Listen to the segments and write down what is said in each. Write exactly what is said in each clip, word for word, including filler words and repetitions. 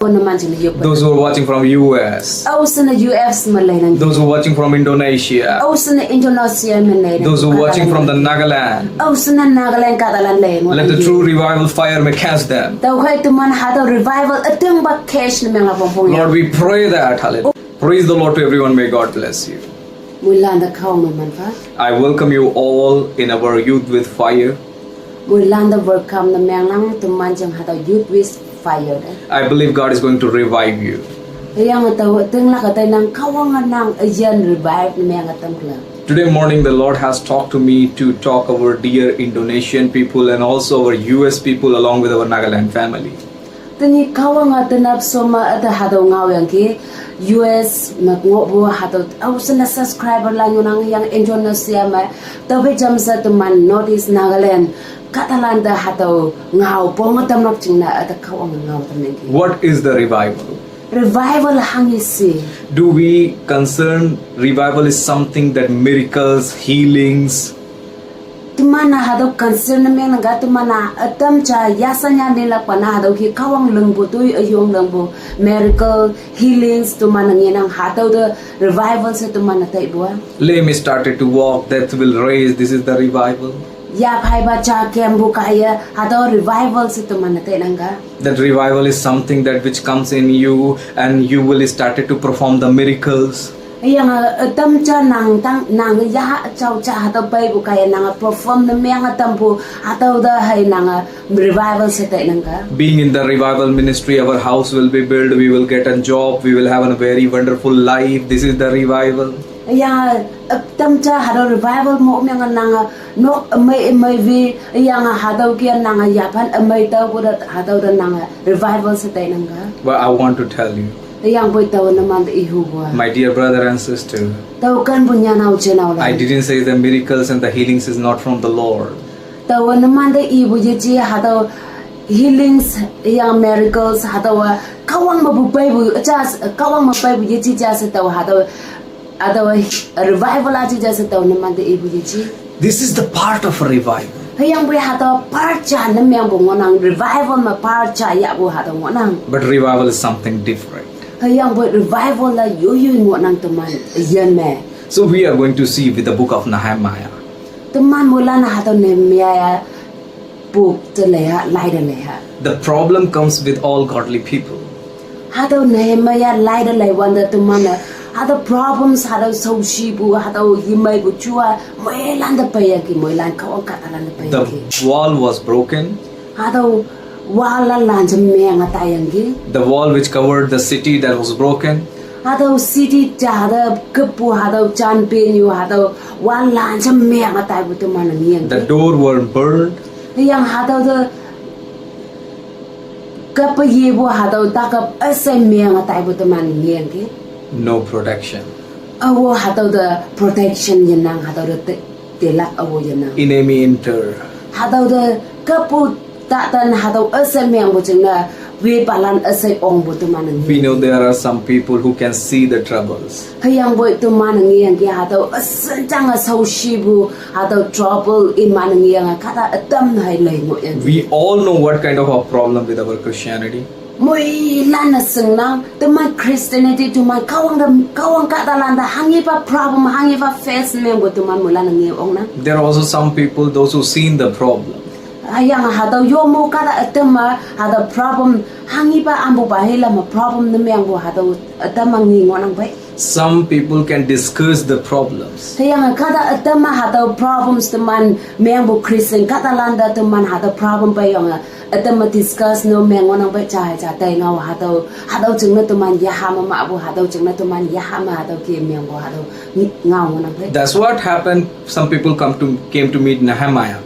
Ko na man jing yuk. Those who are watching from U S. Au sana U S ma lai nang. Those who are watching from Indonesia. Au sana Indonesia ma lai nang. Those who are watching from the Nagaland. Au sana Nagaland ka talan lai nang. Let the true revival fire may catch them. Tau khai tu man ha tau revival ateng ba catch na meng la pong pong. Lord, we pray that. Hallelujah. Praise the Lord to everyone. May God bless you. Mui lan da khau ma man fa. I welcome you all in our Youth with Fire. Mui lan da welcome na meng lang tu man jing ha tau Youth with Fire da. I believe God is going to revive you. Yang tau teng la ka tai nang khawang nang a yan revive na meng atam kla. Today morning, the Lord has talked to me to talk our dear Indonesian people and also our U S people along with our Nagaland family. Tani khawang a tanap soma ata ha tau ngau yang ki U S ma ngo bu ha tau au sana subscriber la nang yang Indonesia ma tau be jam sa tu man Northeast Nagaland ka talan da ha tau ngau pong tam nok jing na ata khawang ngau tam yang ki. What is the revival? Revival hang isi. Do we concern revival is something that miracles, healings, Tu man na ha tau concern na meng na ga tu man na atam cha ya sa nya ni la pa na ha tau ki khawang leng bu tu a yong leng bu miracle healings tu man na ngi nang ha tau da revival sa tu man na tai bu. Lame started to walk, death will raise, this is the revival. Ya phai ba cha kem bu ka ya ha tau revival sa tu man na tai nang ga. That revival is something that which comes in you and you will started to perform the miracles. Yang atam cha nang tang nang ya ha chau cha ha tau pai bu ka ya nang perform na meng atam bu ha tau da hai nang revival sa tai nang ga. Being in the revival ministry, our house will be built, we will get a job, we will have a very wonderful life. This is the revival. Ya atam cha ha tau revival mo meng nang nok mai mai vi yang ha tau ki nang ya pan mai tau bu da ha tau da nang revival sa tai nang ga. But I want to tell you, Yang boi tau na man da i hu bu. My dear brother and sister, Tau kan bu nya nau che nau la. I didn't say the miracles and the healings is not from the Lord. Tau na man da i bu ye ji ha tau healings yang miracles ha tau khawang ma bu pai bu cha khawang ma pai bu ye ji cha sa tau ha tau ha tau revival a ji cha sa tau na man da i bu ye ji. This is the part of a revival. Hayang boi ha tau part cha na meng bu ngo nang revival ma part cha ya bu ha tau ngo nang. But revival is something different. Hayang boi revival la yo yo ngo nang tu man yan me. So we are going to see with the book of Nehemiah. Tu man mu la na ha tau Nehemiah book te le ha lai da le ha. The problem comes with all godly people. Ha tau Nehemiah lai da lai wan da tu man na ha tau problems ha tau sau shi bu ha tau yi mai bu chua moi lan da pai yang ki moi lan khawang ka ta lan da pai yang ki. The wall was broken. Ha tau wall la lan cha meng a tai yang ki. The wall which covered the city that was broken. Ha tau city cha ha tau kapu ha tau chan pen yu ha tau wall lan cha meng a tai bu tu man na ngi yang The ki. door were burned. Yang ha tau da kapa ye bu ha tau ta kap asai meng a tai bu tu man ngi yang ki. No protection. Awo ha tau da protection ye nang ha tau da te te lak awo ye nang. Enemy enter. Ha tau da kapu ta tan ha tau asai meng bu jing na we pa lan asai ong bu tu man ngi. We know there are some people who can see the troubles. Hayang boi tu man ngi yang ki ha tau asan chang a sau shi bu ha tau trouble i man ngi yang ka ta atam na hai lai ngo yang. We all know what kind of a problem with our Christianity. Moi lan na sing nang tu man Christianity tu man khawang da khawang ka ta lan da hang i pa problem hang i pa face meng bu tu man mu lan ngi ong nang. There are also some people, those who seen the problem. Hayang ha tau yo mo ka ta atam ma ha tau problem hang i pa am bu ba hi la ma problem na meng bu ha tau atam ma ngi ngo nang bai. Some people can discuss the problems. Hayang ka ta atam ma ha tau problems tu man meng bu Christian ka ta lan da tu man ha tau problem bai yong a atam ma discuss no meng ngo nang bai cha cha tai ngau ha tau ha tau jing na tu man ya ha ma ma bu ha tau jing na tu man ya ha ma ha tau ki meng bu ha tau ngi- ngau ngo nang bai. That's what happened. Some people come to came to meet Nehemiah.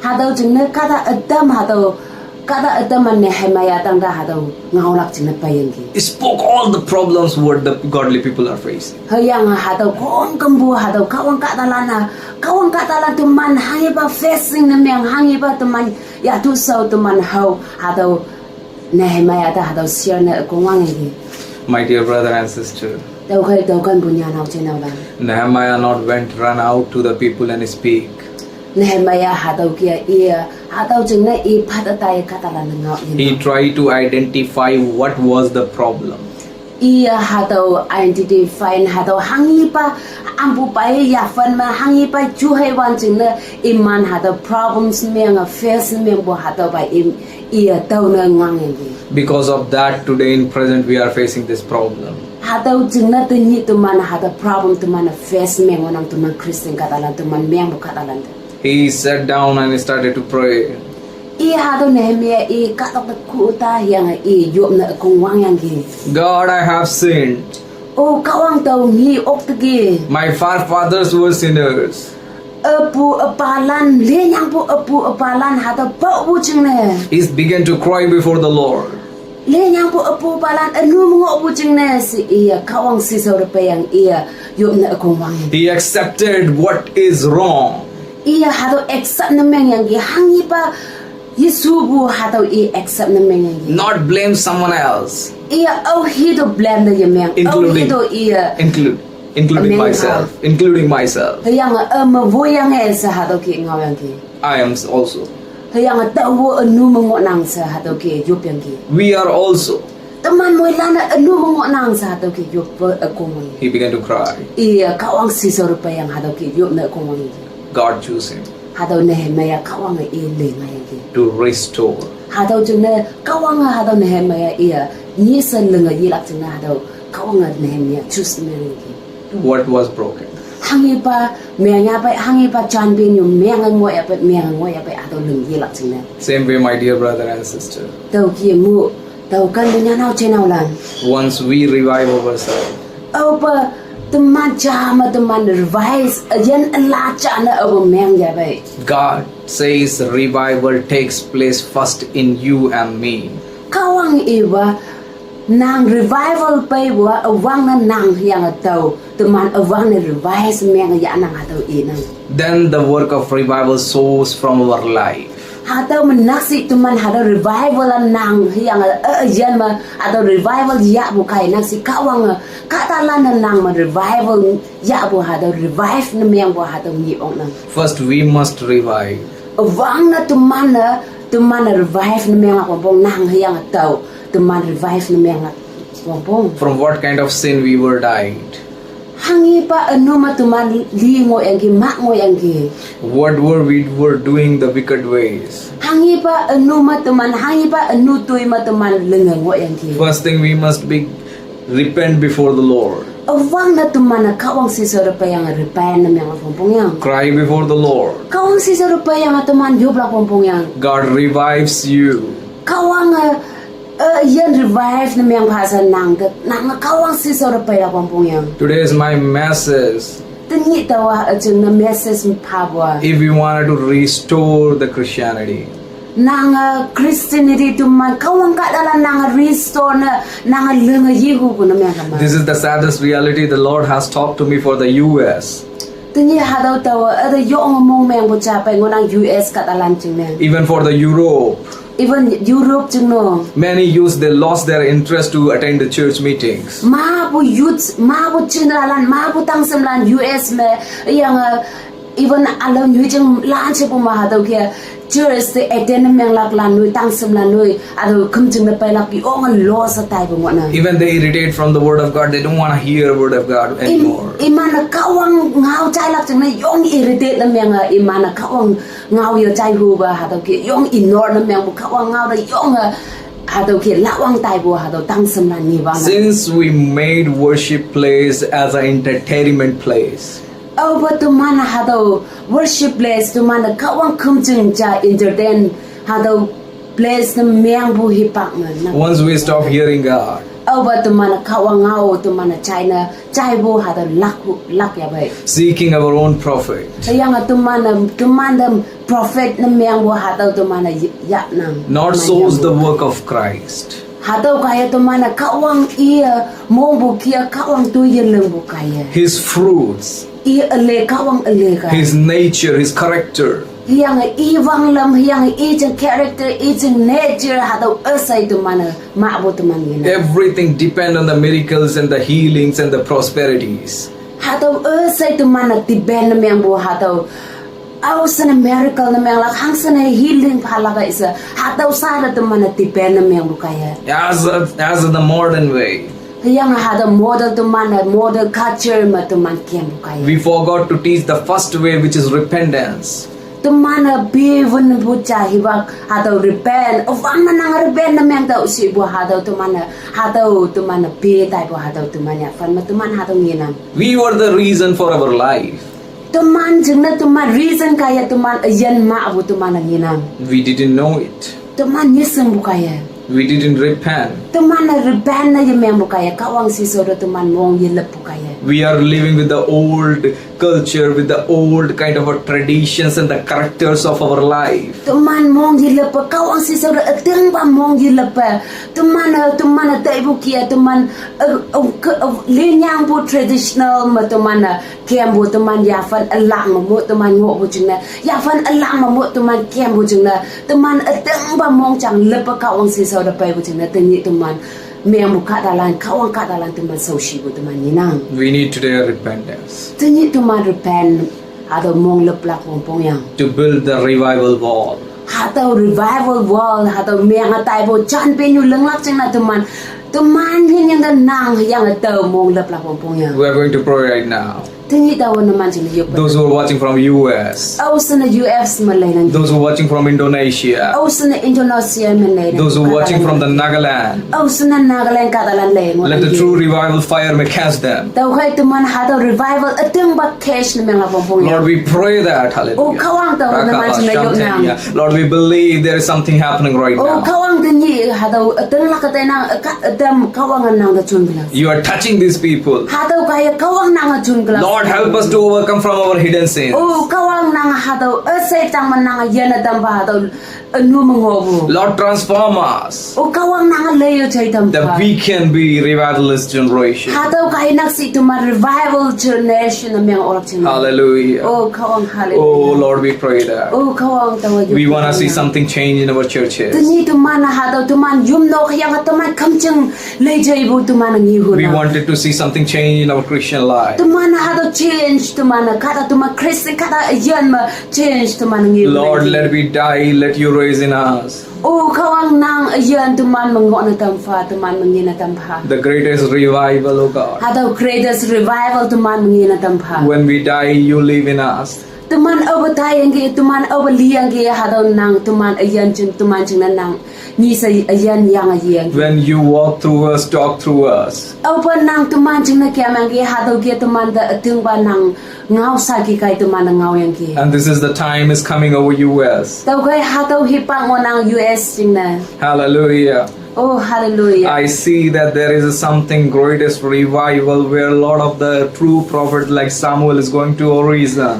Ha tau jing na ka ta atam ha tau ka ta atam ma Nehemiah tang da ha tau ngau lak jing na pai yang ki. He spoke all the problems what the godly people are facing. Hayang ha tau kong kam bu ha tau khawang ka ta lan na khawang ka ta lan tu man hang i pa facing na meng hang i pa tu man ya tu sau tu man hau ha tau Nehemiah ta ha tau share na kong wang yang ki. My dear brother and sister, Tau khai tau kan bu nya nau che nau la. Nehemiah not went run out to the people and speak. Nehemiah hatüo kia i, hatüo jingne i phat üta i kahtalan ngao i. He tried to identify what was the problem. I hatüo identify hatüo hanghipa ampu pai yaphan me hanghipa ju hei wan jingne iman hatüo problems menge face mengpu hatüopa i, i tüone ngangyangki. Because of that, today in present we are facing this problem. Hatüo jingne tenyih teman hatüo problem teman face meng ngohnang teman Christian kahtalan teman mengpu kahtalan te. He sat down and started to pray. I hatüo Nehemiah i kahtok te kuta hüyange i yopne ükong wangyangki. God, I have sinned. O Kahwang, tao ngi okteki. My forefathers were sinners. Üpu üpalan, lenyangpu üpu üpalan hatüo paopu jingne. He began to cry before the Lord. Lenyangpu üpu üpalan ünu me ngohpu jingne she iye Kahwang shishao te peiyang iye yopne ükong wangyang. He accepted what is wrong. Iye hatüo accept ne mengyangki hanghipa yeshupu hatüo i accept ne mengyangki. Not blame someone else. Iye aohi to blame te yemeng. Including, aohi to iye include, including ameng myself, including myself. Hüyange üme woyange she hatüo ke ngaoyangki. I am also. Hüyange taowe ünu me ngohnang she hatüo ke yopyangki. We are also. Teman moilan-e ünu me ngohnang she hatüo ke yoppe ükong wangyang. He began to cry. Iye Kahwang shishao te peiyang hatüo ke yopne ükong wangyang. God chose him. Hatüo Nehemiah Kahwange i le ngaiyangki. To restore. Hatüo jingne Kahwange hatüo Nehemiah iye nyi she linge yelak jingne hatüo Kahwange Nehemiah choose mengyangki. What was broken? Hanghipa mengya pei, hanghipa janpin yu menge ngohya pei, menge ngohya pei hatüo ling yelak jingne. Same way, my dear brother and sister. Tüoke mu, tao kan nyanao jenaolan. Once we revive ourselves, aope teman ja me teman revise, üyin üla ja ne aope mengya pei. God says revival takes place first in you and me. Kahwang iwa, nang revival peipu-a üwangne nang hüyange tao teman üwangne revise menge yahnang hatüo inang. Then the work of revival shows from our life. Hatüo me nakshih teman hatüo revival-a nang hüyange, eh, üyin me hatüo revival yahpu kai nakshih Kahwange kahtalan-e nang me revival yahpu hatüo revive ne mengpu hatüo ngi oknang. First, we must revive. Üwangne teman-e, teman-e revive ne menglak wongpong nang hüyange tao teman revive ne menglak wongpong. From what kind of sin we were died? Hanghipa ünu me teman li ngohyangki, mah ngohyangki? What were we were doing the wicked ways? Hanghipa ünu me teman, hanghipa ünu toi me teman linge ngohyangki? First thing, we must be repent before the Lord. Üwangne teman-e Kahwang shishao te peiyange repent ne menglak wongpong yang. Cry before the Lord. Kahwang shishao te peiyange teman yoplak wongpong yang. God revives you. Kahwange, eh, üyin revive ne meng pha she nang te, nange Kahwang shishao te peilak wongpong yang. Today is my message. Tenyih taowa üjingne message me phapu-a. If we wanted to restore the Christianity, nange Christianity teman Kahwang kahtalan nange restore ne, nange linge yehupu ne meng kama. This is the saddest reality the Lord has talked to me for the U S. Tenyih hatüo taowe üte yonge mongmengpu ja pei ngohnang U S kahtalan jingne. Even for the Europe. Even Europe jing no. Many youths, they lost their interest to attend the church meetings. Mapu youths, mapu jinlalan, mapu tangshemlan U S me, hüyange, even ülao nyoijing lan shepu me hatüo ke church te attend menglaklan noi, tangshemlan noi, hatüo khümjing ne peilak yonge lost taipu ngohnang. Even they irritate from the word of God. They don't wanna hear word of God anymore. Iman-e Kahwang ngao jailak jingne yong irritate ne menge, iman-e Kahwang ngao ye jaihupa hatüo ke yong ignore ne mengpu Kahwang ngao te yonge, hatüo ke lawang taipu hatüo tangshemlan ngi wanang. Since we made worship place as an entertainment place, aope teman hatüo worship place teman-e Kahwang khümjing ja entertain hatüo place ne mengpu hipak me nang. Once we stop hearing God, aope teman-e Kahwang ngao teman-e jaine jaipu hatüo lak, lak ya pei. Seeking our own profit. Hüyange teman-e, teman te profit ne mengpu hatüo teman-e yahnang. Not shows the work of Christ. Hatüo kaiye teman-e Kahwang iye mongpu kia Kahwang toiye lingpu kaiye. His fruits. I üle Kahwang üle kai. His nature, his character. Hüyange i wanglam, hüyange i jing character, i jing nature hatüo üshei teman-e mahpu teman yenang. Everything depend on the miracles and the healings and the prosperities. Hatüo üshei teman-e depend ne mengpu hatüo Au sana miracle na menglak, hang sana healing phalak a isa. Hatau sara teman na tipen na meng bukaya. As a, as in the modern way. Yang hatau modern teman na modern culture ma teman kem bukaya. We forgot to teach the first way, which is repentance. Teman na bi vun bucha hibak hatau repent. Ovang na nang repent na meng tau si bu hatau teman na hatau teman na bi tai bu hatau teman ya fan ma teman hatau nginam. We were the reason for our life. Teman jeng na teman reason kaya teman ayan ma abu teman na nginam. We didn't know it. Teman nyesem bukaya. We didn't repent. Teman na repent na yemeng bukaya kawang si sodo teman mong yelep bukaya. We are living with the old culture, with the old kind of a traditions and the characters of our life. Teman mong yelep kawang si sodo ateng ba mong yelep. Teman na teman na tai bukia teman lenyang bu traditional ma teman na Kem bu teman yafan elang mamu teman ngo bu jingna. Yafan elang mamu teman kem bu jingna. Teman eteng ba mong chang lepa kawang si sau da pai bu jingna. Tenyi teman meng bu kadalan kawang kadalan teman sau shi bu teman ninang. We need today repentance. Tenyi teman repent. Hatau mong leplak pong pong yang. To build the revival wall. Hatau revival wall, hatau meng atai bu chan penyu lenglak jingna teman. Teman hin yang da nang yang atau mong leplak pong pong yang. We are going to pray right now. Tenyi tau na man jing yuk. Those who are watching from U S. Au sana U S malai nang. Those who are watching from Indonesia. Au sana Indonesia malai nang. Those who are watching from the Nagaland. Au sana Nagaland kadalan lai. Let the true revival fire may catch them. Tau khai teman hatau revival ateng ba catch na meng la pong pong yang. Lord, we pray that. Hallelujah. Oh, kawang tau na man jing yuk nang. Lord, we believe there is something happening right now. Oh, kawang tenyi hatau ateng la katai nang ka Adam kawang nang da chun glass. You are touching these people. Hatau kaya kawang nang chun glass. Lord, help us to overcome from our hidden sins. Oh, kawang nang hatau asai tang man nang yana tamba hatau anu mengobu. Lord, transform us. Oh, kawang nang leyo chai tamba. That we can be revivalist generation. Hatau kaya nak si teman revival generation na meng orak ching. Hallelujah. Oh, kawang hallelujah. Oh, Lord, we pray that. Oh, kawang tau. We want to see something change in our churches. Tenyi teman hatau teman yum nok yang teman kamcheng Leja ibu teman ngi hu. We wanted to see something change in our Christian life. Teman hatau change teman kata teman Christian kata yan ma change teman ngi hu. Lord, let we die, let you raise in us. Oh, kawang nang yan teman mengo na tampa, teman mengi na tampa. The greatest revival, oh God. Hatau greatest revival teman mengi na tampa. When we die, you live in us. Teman au batai yang ki, teman au beli yang ki, hatau nang teman ayan jing, teman jing na nang. Nyi sa ayan yang ayan. When you walk through us, talk through us. Au pa nang teman jing na kiam yang ki, hatau ki teman da ating ba nang ngau sa ki kai teman na ngau yang ki. And this is the time is coming over U S. Tau kai hatau hipak ngo nang U S jing na. Hallelujah. Oh, hallelujah. I see that there is something greatest revival where a lot of the true prophet like Samuel is going to arisen.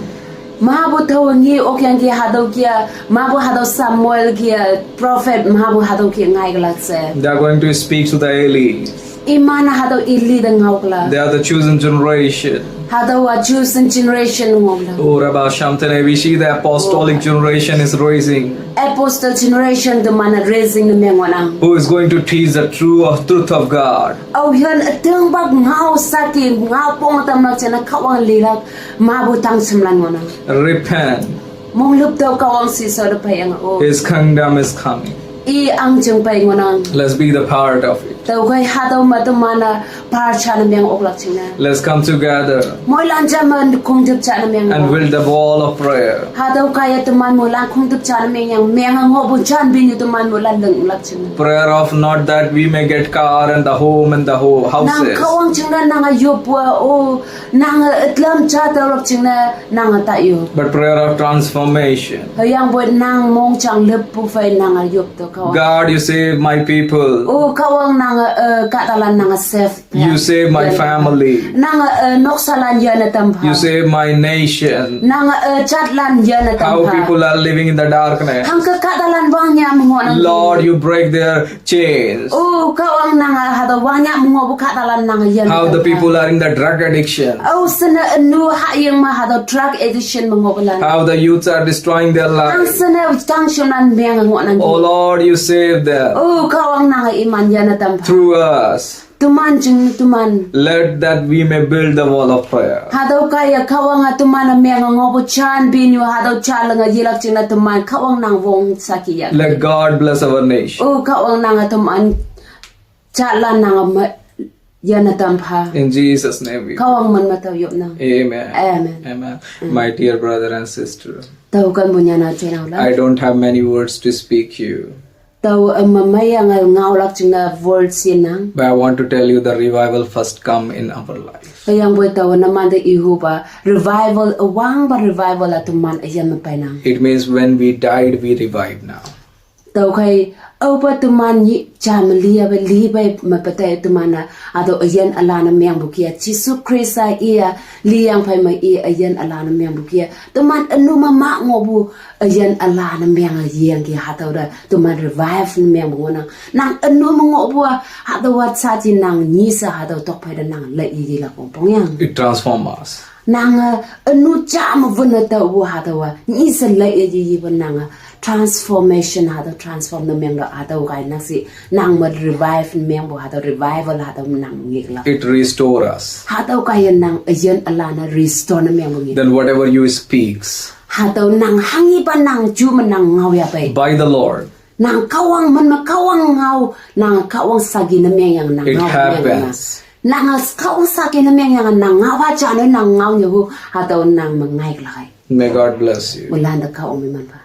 Mabu tau ngi ok yang ki hatau kia, mabu hatau Samuel kia, prophet mabu hatau kia ngai kelak se. They are going to speak to the Eli. Imana hatau Eli da ngau kelak. They are the chosen generation. Hatau a chosen generation ngau kelak. Oh, Rabba Shamtene, we see the apostolic generation is raising. Apostle generation teman raising na meng wanang. Who is going to teach the true of truth of God. Au hian ateng bak ngau saki ngau pong tam nak chena kawang lilak. Mabu tang semlan ngona. Repent. Mong lup tau kawang si so da pai ang o. His kingdom is coming. I ang jeng pai ngona. Let's be the part of it. Tau kai hatau ma tu mana par cha na meng ok lak ching na. Let's come together. Moi lan cha man kum jup cha na meng. And build the wall of prayer. Hatau kai tu man moi lan kum jup cha na meng yang meng ang o bu chan bin tu man moi lan leng lak ching na. Prayer of not that we may get car and the home and the ho-, houses. Nang kawang ching na nang a yup wa o. Nang a itlam cha tau lak ching na nang a ta yup. But prayer of transformation. Hayang buat nang mong chang lep pu fai nang a yup to kawang. God, you save my people. O kawang nang a, uh, katalan nang a save. You save my family. Nang a, uh, noksalan yan a tam pha. You save my nation. Nang a, uh, chatlan yan a tam pha. How people are living in the darkness. Hang ka katalan wang nya mong nang. Lord, you break their chains. O kawang nang a hatau wang nya mong bu katalan nang a yan. How the people are in the drug addiction. O sana anu ha yang ma hatau drug addiction mong bu lan. How the youths are destroying their lives. Ang sana tang shim nan meng ngo nang. Oh Lord, you save them. O kawang nang a iman yan a tam pha. Through us. Teman jing teman. Let that we may build the wall of prayer. Hatüo kaiye Kahwang-a teman-e menge ngohpu jan bin yu, hatüo jalenge yelak jingne teman Kahwang nang wong saki ya. Let God bless our nation. O Kahwang nange teman jalan nange me yane tam pha. In Jesus' name we pray. Kahwang men me tao yop nang. Amen. Amen. Amen. My dear brother and sister, Tao kan bu nyana chena la. I don't have many words to speak you, Tao ema meiyange ngaolak jingne word shin nang. But I want to tell you the revival first come in our life. Hüyangpoi tao numante ihupa revival, üwangpa revival-a teman üyin me peinang. It means when we died, we revive now. Tüokhei, aope teman nyi ja me liyape lipei me petei teman-a, hatüo üyin üla ne mengpu kia, Jesu Khrista iya, liyang phei me i üyin üla ne mengpu kia. Teman ünu me ma ngohpu üyin üla ne menge yangki hatüo te, teman revive ne mengpu ngohnang. Nang ünu me ngohpu-a, hatüowa shaji nang nyi she hatüo tokphei te nang lei yeyelak wongpong yang. It transforms us. Nange ünu ja me wünne tüopu hatüowa, nyi she lei yeyepu nange transformation hatüo transform ne mengte hatüo kai nak shi, nang me revive ne mengpu hatüo revival hatüo nang ngiklak. It restores us. Hatüo kaiye nang üyin üla ne restore ne mengpu ngi. Then whatever you speaks Hatüo nang hanghipa nang ju me nang ngao yapei. By the Lord, Nang Kahwang men me Kahwang ngao, nang Kahwang shaki ne mengyange nang It ngao mengyange. Happens. Nang Kahwang shaki ne mengyange nang ngaopa jane nang ngao nyehu, hatüo nang me ngaiklak ai. May God bless you. Moilan te Kahwang meimanpa.